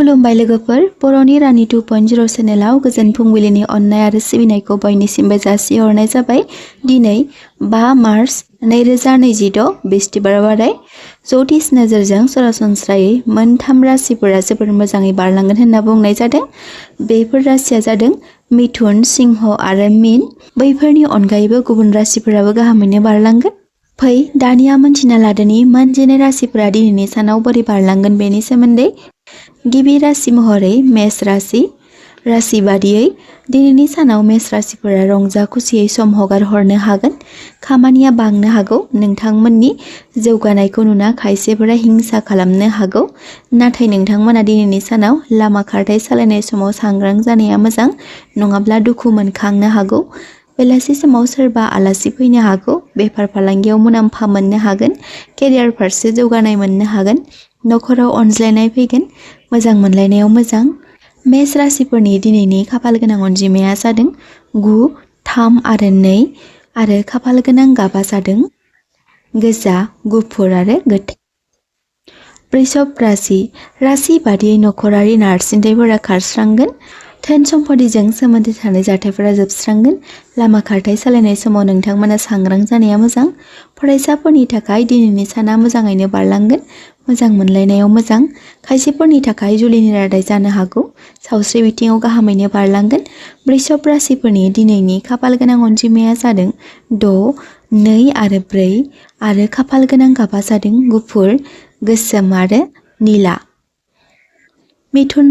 खुलुमबाय लोगोफोर, बर'नि रानि 2.0 चेनेलाव गोजोन फुंबिलिनि अननाय आरो सिबिनायखौ बयनिसिमबो जासिहरनाय जाबाय। दिनै 5 मार्च 2026 बिस्तिबार बाराय। ज्योतिष नोजोरजों सरासनस्रायै मोनथाम राशिफोरा जोबोर मोजाङै बारलांगोन होनना बुंनाय जादों। बेफोर राशिया जादों मिथुन, सिंह आरो मीन। बैफोरनि अनगायैबो गुबुन राशिफोराबो गाहामैनो बारलांगोन। फै दानिया मोनथिना लादोनि मोनजिनै राशिफोरा दिनैनि सानाव बोरै बारलांगोन बेनि सोमोन्दै। गिबि राशि महरै मेष राशि बादियै दिनैनि सानाव मेष राशिफोरा रंजा खुसियै सम हगार हरनो हागोन। खामानिया बांनो हागौ। नोंथांमोननि जौगानायखौ नुना खायसेफोरा हिंसा खालामनो हागौ। नाथाय नोंथांमोना दिनैनि सानाव लामा खारथाय सालायनाय समाव सांग्रां जानाया मोजां, नङाब्ला दुखु मोनखांनो हागौ। बेलासि समाव सोरबा आलासि फैनो हागौ। बेफार फालांगियाव मुलाम्फा मोननो हागोन। केरियार फारसे जौगानाय मोननो हागोन। नखराव अनज्लायनाय फैगोन। मोजां मोनलायनायाव मोजां। मेष राशिफोरनि दिनैनि खाफाल गोनां अनजिमाया जादों 9, 3 आरो 2 आरो खाफाल गोनां गाबा जादों गोजा, गुफुर आरो गोथां। वृषभ राशि बादियै नखरारि नारसिनथायफोरा खारस्रांगोन। धोन सम्पतिजों सोमोन्दो थानाय जाथायफोरा जोबस्रांगोन। लामा खारथाय सालायनाय समाव नोंथांमोना सांग्रां जानाया मोजां। फरायसाफोरनि थाखाय दिनैनि साना मोजाङैनो बारलांगोन। मोजां मोनलायनायाव मोजां। खायसेफोरनि थाखाय जुलिनि रादाय जानो हागौ। सावस्रि बिथिङाव गाहामैनो बारलांगोन। वृषभ राशिफोरनि दिनैनि खाफाल गोनां अनजिमाया जादों 6, 2 आरो 4 आरो खाफाल गोनां गाबा जादों गुफुर, गोसोम आरो निला। मिथुन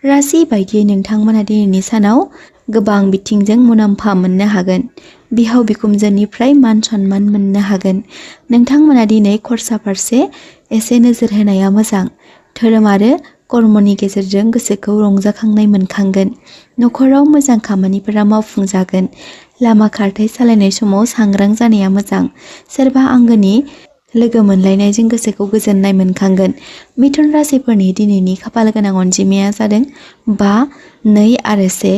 राशि बायदियै नोंथांमोना दिनैनि सानाव गोबां बिथिंजों मुलाम्फा मोननो हागोन। बिहाव बिखुनजोनिफ्राय मान सन्मान मोननो हागोन। नोंथांमोना दिनै खरसा फारसे एसे नोजोर होनाया मोजां। धोरोम आरो कर्मनि गेजेरजों गोसोखौ रंजाखांनाय मोनखांगोन। नखराव मोजां खामानिफोरा मावफुंजागोन। लामा खारथाय सालायनाय समाव सांग्रां जानाया मोजां। सोरबा आंगोनि लोगो मोनलायनायजों गोसोखौ गोजोननाय मोनखांगोन। मिथुन राशिफोरनि दिनैनि खाफाल गोनां अनजिमाया जादों 5, 2 आरो 1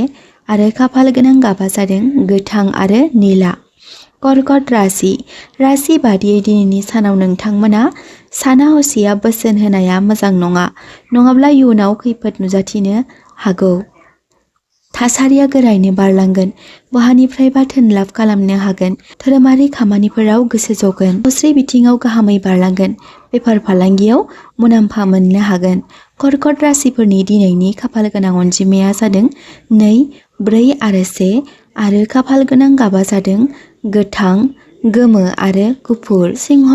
आरो खाफाल गोनां गाबा जादों गोथां आरो निला। कर्कट राशि बादियै दिनैनि सानाव नोंथांमोना साना हसिया बोसोन होनाया मोजां नङा, नङाब्ला इयुनाव खैफोद नुजाथिनो हागौ। थासारिया गोरायैनो बारलांगोन। बहानिफ्रायबा धोन लाभ खालामनो हागोन। धोरोमारि खामानिफोराव गोसो जगोन। सावस्रि बिथिङाव गाहामै बारलांगोन। बेफार फालांगियाव मुलाम्फा मोननो हागोन। कर्कट राशिफोरनि दिनैनि खाफाल गोनां अनजिमाया जादों 2, 4 आरो 1 आरो खाफाल गोनां गाबा जादों गोथां, गोमो आरो गुफुर। सिंह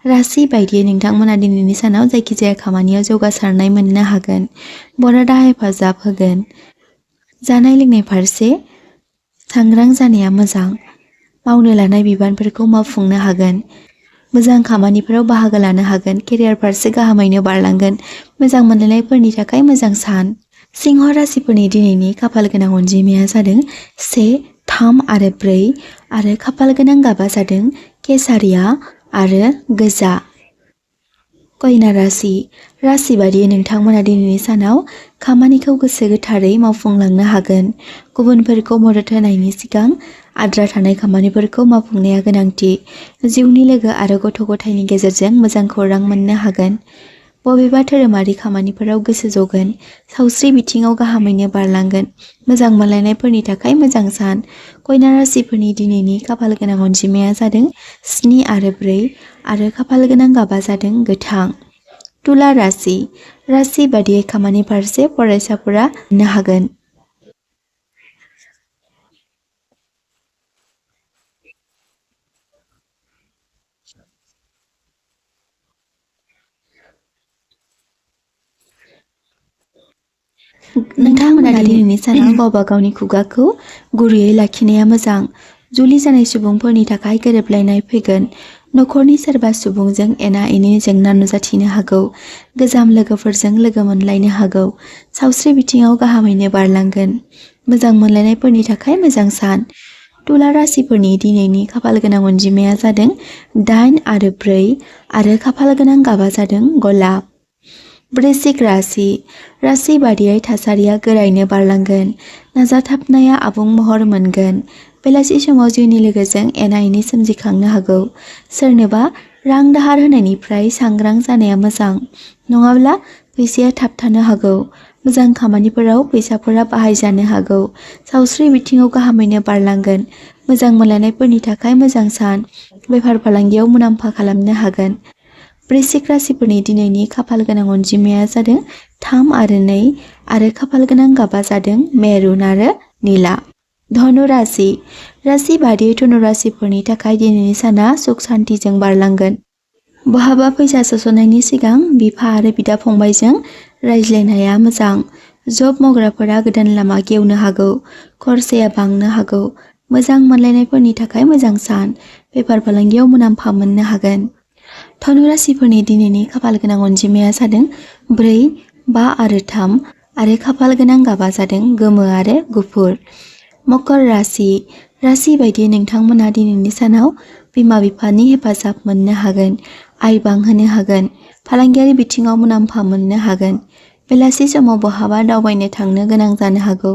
राशि बायदियै नोंथांमोना दिनैनि सानाव जायखिजाया खामानियाव जौगासारनाय मोननो हागोन। बरादा हेफाजाब होगोन। जानाय लोंनाय फारसे सांग्रां जानाया मोजां। मावनो लानाय बिबानफोरखौ मावफुंनो हागोन। मोजां खामानिफोराव बाहागो लानो हागोन। केरियार फारसे गाहामैनो बारलांगोन। मोजां मोनलायनायफोरनि थाखाय मोजां सान। सिंह राशिफोरनि दिनैनि खाफाल गोनां अनजिमाया जादों 1, 3 आरो 4 आरो खाफाल गोनां गाबा जादों केसारिया आरो गोजा। कन्या राशि बादियै नोंथांमोना दिनैनि सानाव खामानिखौ गोसो गोथारै मावफुंलांनो हागोन। गुबुनफोरखौ मदद होनायनि सिगां आद्रा थानाय खामानिफोरखौ मावफुंनाया गोनांथि। जिउनि लोगो आरो गथ' गथायनि गेजेरजों मोजां खौरां मोननो हागोन। बबेबा धोरोमारि खामानिफोराव गोसो जगोन। सावस्रि बिथिङाव गाहामैनो बारलांगोन। मोजां मोनलायनायफोरनि थाखाय मोजां सान। कन्या राशिफोरनि दिनैनि खाफाल गोनां अनजिमाया जादों 7 आरो 4 आरो खाफाल गोनां गाबा जादों गोथां। तुला राशि बादियै खामानि फारसे फरायसाफोरा मोननो हागोन। नोंथांमोना दिनैनि सानाव गावबा गावनि खुगाखौ गुरैयै लाखिनाया मोजां। जुलि जानाय सुबुंफोरनि थाखाय गोरोबलायनाय फैगोन। नखरनि सोरबा सुबुंजों एना एनि जेंना नुजाथिनो हागौ। गोजाम लोगोफोरजों लोगो मोनलायनो हागौ। सावस्रि बिथिङाव गाहामैनो बारलांगोन। मोजां मोनलायनायफोरनि थाखाय मोजां सान। तुला राशिफोरनि दिनैनि खाफाल गोनां अनजिमाया जादों 8 आरो 4 आरो खाफाल गोनां गाबा जादों गलाब। वृश्चिक राशि बादियै थासारिया गोरायैनो बारलांगोन। नाजाथाबनाया आबुं महर मोनगोन। बेलासि समाव जिउनि लोगोजों एना एनि सोमजिखांनो हागौ। सोरनोबा रां दाहार होनायनिफ्राय सांग्रां जानाया मोजां, नङाब्ला फैसाया थाबथानो हागौ। मोजां खामानिफोराव फैसाफोरा बाहायजानो हागौ। सावस्रि बिथिङाव गाहामैनो बारलांगोन। मोजां मोनलायनायफोरनि थाखाय मोजां सान। बेफार फालांगियाव मुलाम्फा खालामनो हागोन। वृश्चिक राशिफोरनि दिनैनि खाफाल गोनां अनजिमाया जादों 3 आरो 2 आरो खाफाल गोनां गाबा जादों मेरुन आरो नीला। धनु राशि बादियै धनु राशिफोरनि थाखाय दिनैनि साना सुख सान्थिजों बारलांगोन। बहाबा फैसा सोसननायनि सिगां बिफा आरो बिदा फंबायजों रायज्लायनाया मोजां। जब मावग्राफोरा गोदान लामा गेवनो हागौ। खरसाया बांनो हागौ। मोजां मोनलायनायफोरनि थाखाय मोजां सान। बेफार फालांगियाव मुलाम्फा मोननो हागोन। धनु राशिफोरनि दिनैनि खाफाल गोनां अनजिमाया जादों 4, 5 आरो 3 आरो खाफाल गोनां गाबा जादों गोमो आरो गुफुर। मकर राशि बायदियै नोंथांमोना दिनैनि सानाव बिमा बिफानि हेफाजाब मोननो हागोन। आय बांहोनो हागोन। फालांगियारि बिथिङाव मुलाम्फा मोननो हागोन। बेलासि समाव बहाबा दावबायनो थांनो गोनां जानो हागौ।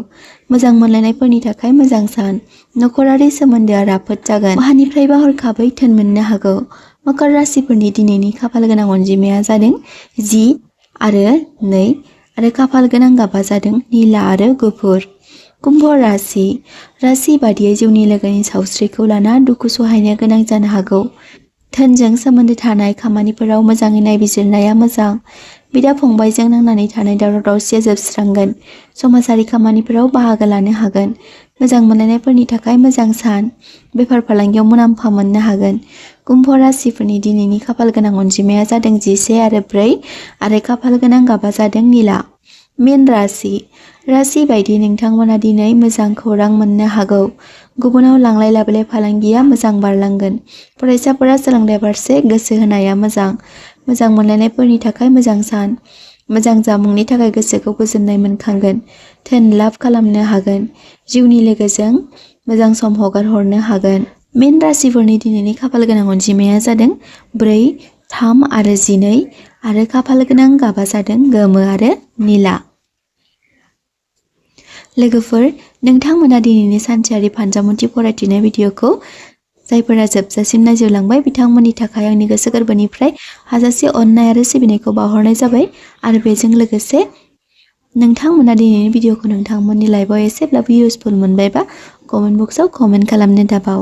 मोजां मोनलायनायफोरनि थाखाय मोजां सान। नखरारि सोमोन्दोआ राफोद जागोन। बहानिफ्रायबा हरखाबै धोन मोननो हागौ। मकर राशिफोरनि दिनैनि खाफाल गोनां अनजिमाया जादों 10 आरो 2 आरो खाफाल गोनां गाबा जादों नीला आरो गुफुर। कुम्भ राशि बादियै जिउनि लोगोनि सावस्रिखौ लाना दुखु सहायनो गोनां जानो हागौ। धोनजों सोमोन्दो थानाय खामानिफोराव मोजाङै नायबिजिरनाया मोजां। बिदा फंबायजों नांनानै थानाय दावराव दावसिया जोबस्रांगोन। समाजारि खामानिफोराव बाहागो लानो हागोन। मोजां मोनलायनायफोरनि थाखाय मोजां सान। बेफार फालांगियाव मुलाम्फा मोननो हागोन। कुम्भ राशिफोरनि दिनैनि खाफाल गोनां अनजिमाया जादों 11 आरो 4 आरो खाफाल गोनां गाबा जादों नीला। मीन राशि बायदि नोंथांमोना दिनै मोजां खौरां मोननो हागौ। गुबुनाव लांलाय लाबोलाय फालांगिया मोजां बारलांगोन। फरायसाफोरा सोलोंथाइ फारसे गोसो होनाया मोजां। मोजां मोनलायनायफोरनि थाखाय मोजां सान। मोजां जामुंनि थाखाय गोसोखौ गोजोननाय मोनखांगोन। धोन लाभ खालामनो हागोन। जिउनि लोगोजों मोजां सम हगार हरनो हागोन। मीन राशिफोरनि दिनैनि खाफाल गोनां अनजिमाया जादों 4, 3 आरो 12 आरो खाफाल गोनां गाबा जादों गोमो आरो नीला। लोगोफोर, नोंथांमोना दिनैनि सानसेयारि फानजामुथि फरायथिनाय भिडिअखौ जायफोरा जोबजासिम नायजोबलांबाय बिथांमोननि थाखाय आंनि गोसो गोरबोनिफ्राय हाजासे अननाय आरो सिबिनायखौ बावहरनाय जाबाय। आरो बेजों लोगोसे नोंथांमोना दिनैनि भिडिअखौ नोंथांमोननि लाइफआव एसेब्लाबो इउजफुल मोनबायबा कमेन्ट बक्सआव कमेन्ट खालामनो दाबाव।